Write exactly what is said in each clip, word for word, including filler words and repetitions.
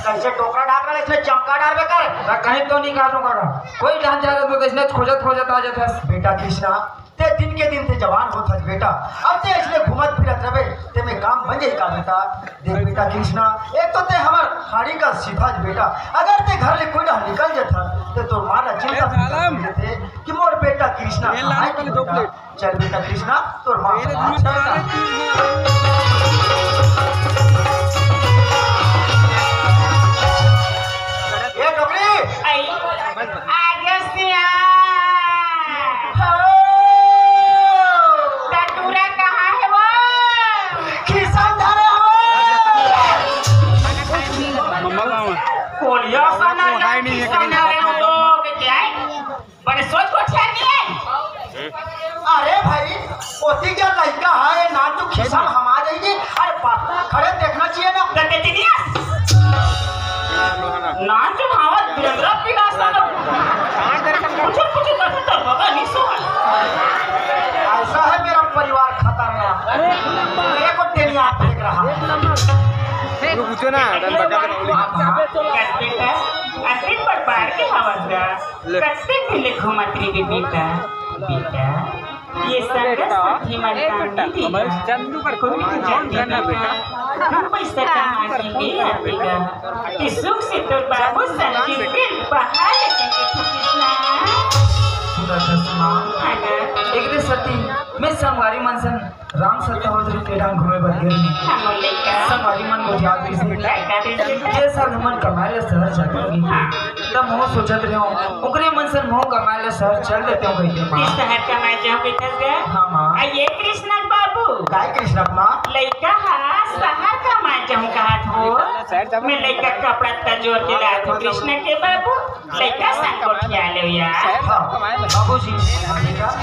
कैसे टोकरा डाल रहा है, इसमें चमका डाल बेकार। ना, कहीं तो नहीं काटूंगा ना। कोई ढांचा रहता तो इसने खोजत खोजत आ जाता। बेटा कृष्णा, ते दिन के दिन ते जवान होत हस बेटा, अब ते इसने घूमत फिरत रहे, ते में काम बन जाई का बेटा? देख बेटा कृष्णा, एक तो ते हमर खाड़ी का सीधा बेटा, अगर ते घर ले कोई ढाल निकल जाता, ते तोर माँ ला चिंता ए, जालम। फिर देते कि मोर बेटा कृष्णा ये कहाँ लाने है वाले दो बेटा? प्लेट। चल बेटा कृष्णा, तोर माँ मेरे बना, दिमाग चल खराब ना। है। ए डोकरी, आई, आ गया सिया। हो। टटूरा कहाँ है वो? खिसन धरे हो। कोलिया सना का खिसन धरे हो, क्या है? बड़े सोच को ठहर दिए। अरे भाई, ओती क्या लड़का है, ना तू खिसा हम आ जाइए। अरे बाप, खड़े देखना चाहिए ना। गद्दे दिनिया। ना जो भावा दुर्गा पिला सा। कुछ, कुछ कर तो बाबा नहीं सो। ऐसा है मेरा परिवार खतरनाक। मेरे को टेनिया फेंक रहा है। रुक, रुको ना, डन बका दे। हाँ, हाँ। गद्दे का, अरे पर बाढ़ के हवा का। ले। कत्ते पहले घुमत रही बेटा, बेटा, ये संगत साथी मन काम नहीं देगा। चंदू कर कोई नहीं जानते बेटा। दो पैसा कमा के ले आते का। कि सुख से तोर बाबू संजीव बिल बहा लेते के तू कृष्णा। सुना था सुना। हाँ ना। एकरे साथी मैं संगवारी मन सन राम सत्ता होत रही, तेरा घूमे बर गिर नहीं। हाँ, मलिका। संगवारी मन गोठियात रहिस हे। लड़का दे दे। ये साल हमन कमाए ला शहर जात रही। हाँ। तब मैं सोचत रहे हूँ, ओकरे मन सन मैं कमाए ला शहर चल देते हूँ कहिके माँ। किस शहर कमाए जाऊँ बेटा गा? हाँ माँ। आ ये कृष्णा बाबू। काय कृष्णा माँ? लइका हा शहर कमाए जाऊँ कहा था। मैं लइका कपड़ा तजोर के लात हूँ कृष्णा के बाबू। लइका संग गोठिया ले यार। हाँ, बाबूजी,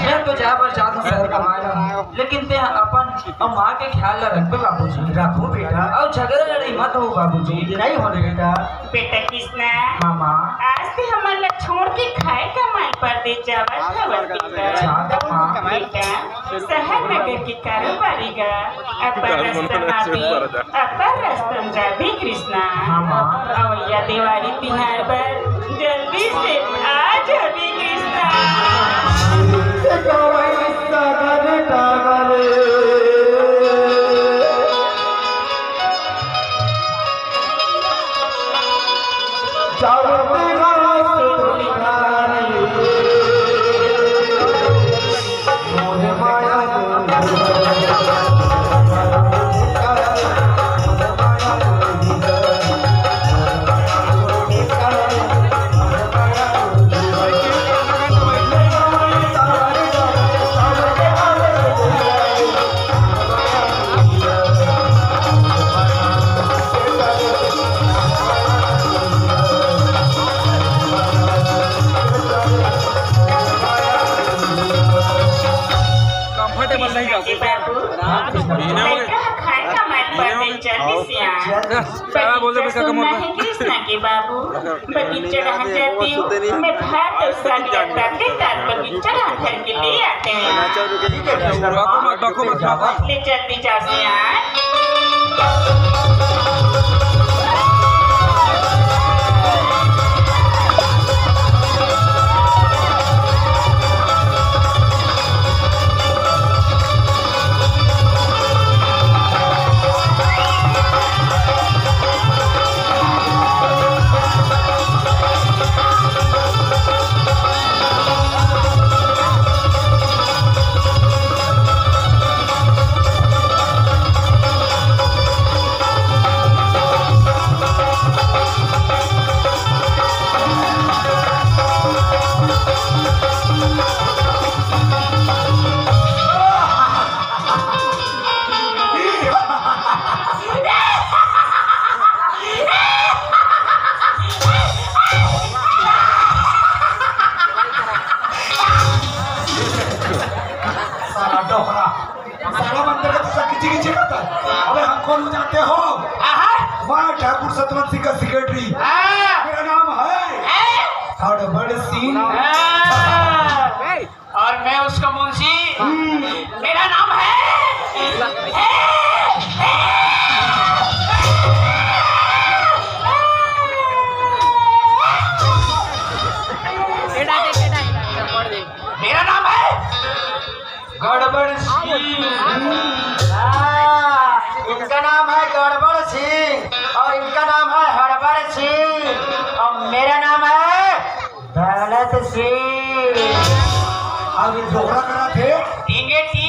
मैं तो जाए बर जात हूँ शहर कमाए ला, लेकिन ते अपन अउ माँ के ख्याल ला रखबे बाबूजी। रखूँ बेटा। अउ झगड़ा लड़ाई मत हो बाबूजी। नहीं होने बेटा। बेटा कृष्णा, हाँ माँ। आज ते हमन ला छोड़ के खाए कमाए परदेस जावत हवस बेटा। जात हूँ माँ। बेटा, शहर नगर के कारोबारी गा, अपन रास्ता में भी, अपन रास्ता में जाबे कृष्णा। हाँ, माँ। अवइया देवारी तिहार बर जल्दी से आ जाबे कृष्णा। कंफर्टेबल नहीं का। बाबू, लइका खाए का मन पर नहीं चल दिसिया। सारा बोल दे, बगीचा सुनना है कृष्णा के बाबू। बगीचा रह जाती हूँ। मैं भात और साग का तड़के दाल बगीचा रह करके ले आते हैं। बको मत, बको मत, बको। ले जल्दी जाओ सिया। साला डोकरा। साला मंदिर का तो किची किची करता है। अबे हम कौन हो जाते हो? आहा। मैं ठाकुर सतवंत सिंह का सेक्रेटरी। हाँ। मेरा नाम है हाँ। हड़बड़ सिंह। हाँ। और मैं उसका मुंशी। हम्म। मेरा नाम है, है, है। अभी डोकरा करा थे। टींगे टी।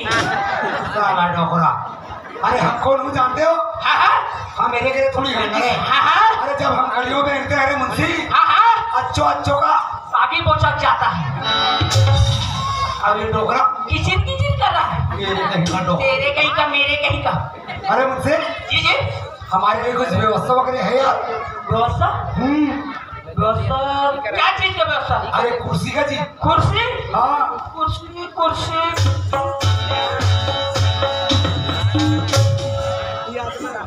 साला डोकरा। अरे हम कौन हूँ जानते हो? हाँ, हाँ। हम मेरे के थोड़ी हैं, अरे। हाँ, हाँ। अरे जब हम गलियों में रहते हैं, अरे मुंशी। हाँ, हाँ। अच्छो अच्छो का। आगे बोचक जाता है। अरे डोकरा। किचिर किचिर कर रहा है। ये कहीं का डोकरा। तेरे कहीं का, मेरे कहीं का। अरे मुंशी। जी, जी। हमारे लिए कुछ व्यवस्था वगैरह है यार? व्यवस्था? हम्म। व्यवस्था? क्या चीज का व्यवस्था? अरे कुर्सी का जी। कुर्सी? हाँ। कुर्सी, कुर्सी।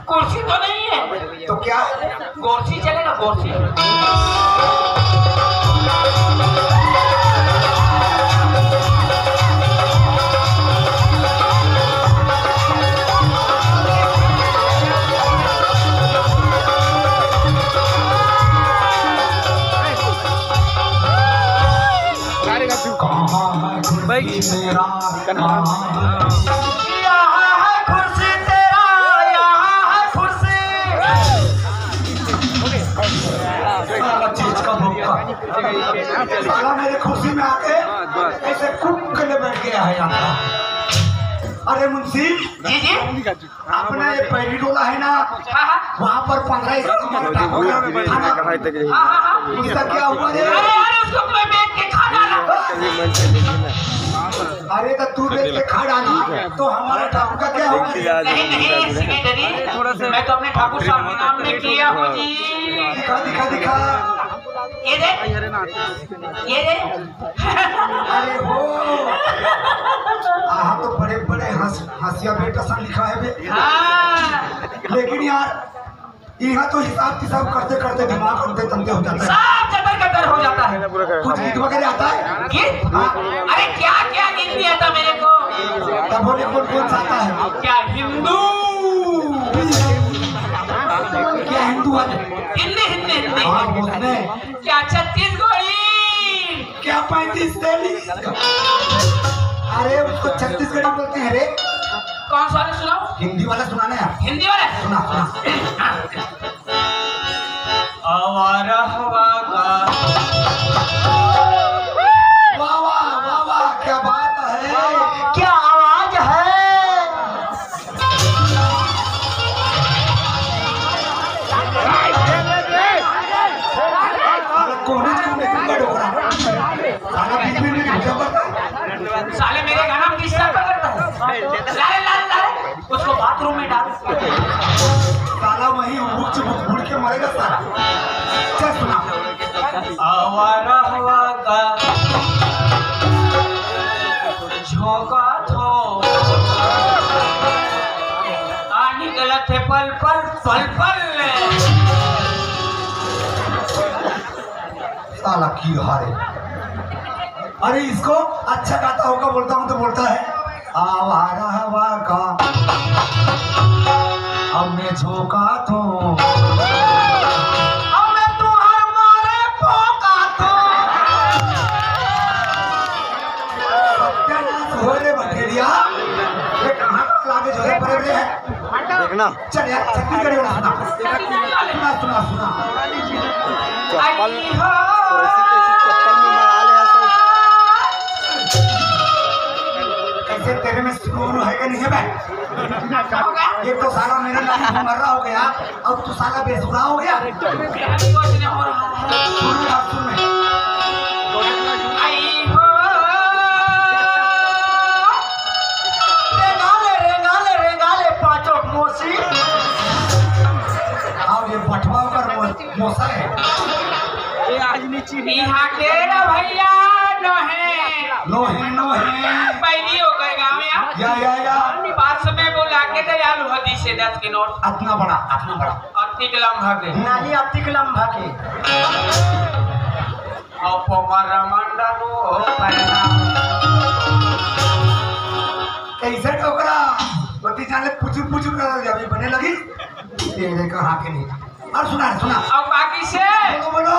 कुर्सी तो नहीं है। तो क्या? गोरसी चलेगा, गोरसी। कहाँ है कुर्सी मेरा? कहाँ है? यहाँ है कुर्सी तेरा, यहाँ है कुर्सी। साला चीज का भुक्का। साला मेरे कुर्सी में आके ऐसे कुक के लिए बैठ गया है यहाँ का। अरे मुंशी, जी, जी। अपना ये पैरी डोला है ना, हाँ, हाँ। वहाँ पर पंद्रह इकतीस मिनट तक हो गया। हाँ, हाँ, हाँ। उसका क्या हुआ रे? अरे यार, उसको मैं बेच के खा डाला। अरे तो तू बेच के खा डाला, तो हमारा ठाकुर का क्या होगा? नहीं, नहीं, सेक्रेटरी, मैं तो अपने ठाकुर साहब के नाम में किया हूँ जी। दिखा, दिखा, दिखा। ये देख, ये देख। अरे हो, आहा तो बड़े बड़े हंस, हंसिया बेटा सा लिखा है बे। हाँ। लेकिन यार, यहाँ तो हिसाब किताब करते करते दिमाग अंते तंते हो जाता है। सब जतर कतर हो जाता है। कुछ गीत वगैरह आता है? गीत? हाँ। अरे क्या क्या गीत नहीं आता मेरे को। तब बोले कौन कौन सा आता है? क्या हिंदू? क्या हिंदू वाले? हिंदी, हिंदी, हिंदी। हाँ, उसमें। क्या छत्तीसगढ़ी? क्या पैंतीस तेली? अरे उसको छत्तीसगढ़ी बोलते हैं रे। कौन सा वाला सुनाओ? हिंदी वाला सुनाना यार। हिंदी वाला? सुना, सुना। आवारा हवा का। वाह, वाह, वाह, वाह, क्या बात है। क्या आवाज है। कोने कोने में डोकरा। साला बीच में नहीं घुसा पड़ता। साले मेरे गाना में डिस्टर्ब करता है। लारे, लारे, लारे, उसको बाथरूम में डाल। साला वहीं उठ, उठ, उड़ के मरेगा साला। चल सुना। आवारा हवा का झोंका थो। आ निकलत हे पल पल, पल पल। साला की हारे। अरे इसको अच्छा गाता होगा, बोलता हूँ तो बोलता है, आवारा हवा का अब मैं झोंका थो। अब मैं तुहार मारे पोका थो। सत्यानाश हो रे बटेरिया। ये कहाँ का लागे झोले पड़े हुए हैं? देखना। चल यार, छत्तीसगढ़ी वाला सुना। सुना, सुना, सुना। चप्पल, कैसी कैसी चप्पल में मारा ले यार सब। कैसे तेरे में सुरूर है कि नहीं है बे? एक तो साला मेरा नाम मर रहा हो गया, अब तू साला बेसुरा हो गया। सुन, सुन। रेंगा ले, रेंगा ले, रेंगा ले, पाँचों मोसी। आओ, ये बटवा ओकर मो-, मोसा है। ये आज नहीं चीनी। यहाँ के ना भैया, नोहे। नोहे, नोहे। पहली हो गए गाँव या। या, या, या। पास में बोला के दयालु हदी से दस के नोट। अतना बड़ा, अतना बड़ा। अतिक लंबा के। नहीं, अतिक लंबा के। और पोमर रमंडा वो पैना। कैसे डोकरा? बत्ती जाने पुचुर पुचुर कर जावे, बने लगी। तेरे कहाँ के नहीं। और सुना, सुना। और बाकी से बोलो, बोलो।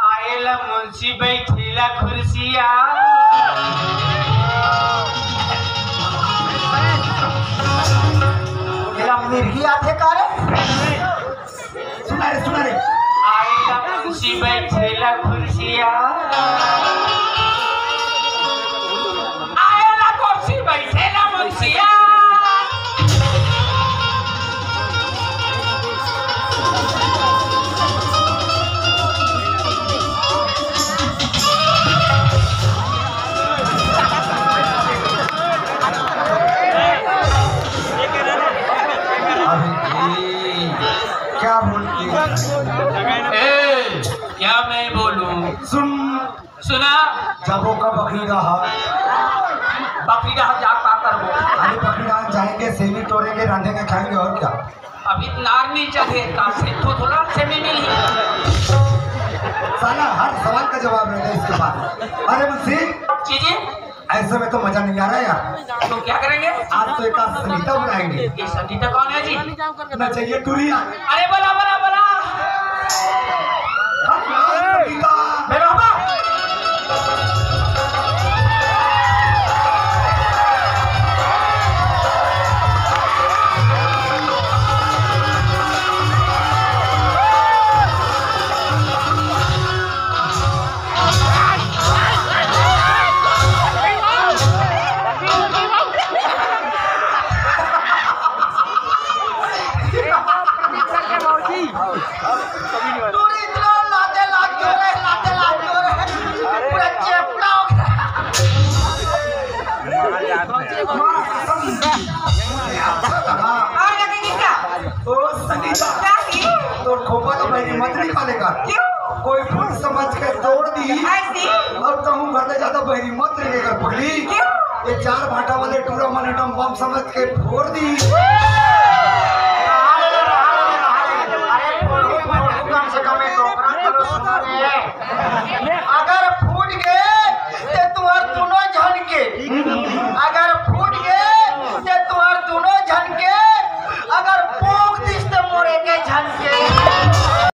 आएला मुंशी बैठेला कुर्सिया। एला मिर्गी आथे का रे? सुना रे, सुना रे। आएला मुंशी बैठेला कुर्सिया। ए, क्या मैं बोलूं? सुन। सुना। जब वो का बकरी रहा। बकरी रहा, जा का करबो? अरे, बकरी रहा जाएंगे, सेमी तोड़ेंगे, रांधेंगे, खाएंगे, और क्या? अभी नार नहीं चढ़े, का से तो थोड़ा सेमी मिली। साला हर सवाल का जवाब रहता है इसके पास। अरे मुंशी, जी जी। ऐसे में तो मजा नहीं आ रहा है यार। तो क्या करेंगे? आज तो एक आध संगीता बुलाएंगे। ये संगीता कौन है जी? नचैया टूरी यार। अरे बोला, बोला, बोला। हम यार संगीता। मेरा बाबा। टूरी इतना लाते लाते हो रहे, लाते लाते हो रहे, पूरा चेपटा हो गया। अच्छा लगा। और लगेगी क्या? ओ संगीता, क्या ही? तो खोपा तो मेरी मत निकालेगा। क्यों? कोई फूल समझ के तोड़ दी। ऐसी? अब तो हूँ घर ले ज्यादा बहरी मत रहिएगा पगली। क्यों? ये चार भाटा वाले टूरा मन एटम बम समझ के फोड़ दी। अरे फोड़ू, फोड़ू, कम से कम एक डोकरा चलो सुनो रे।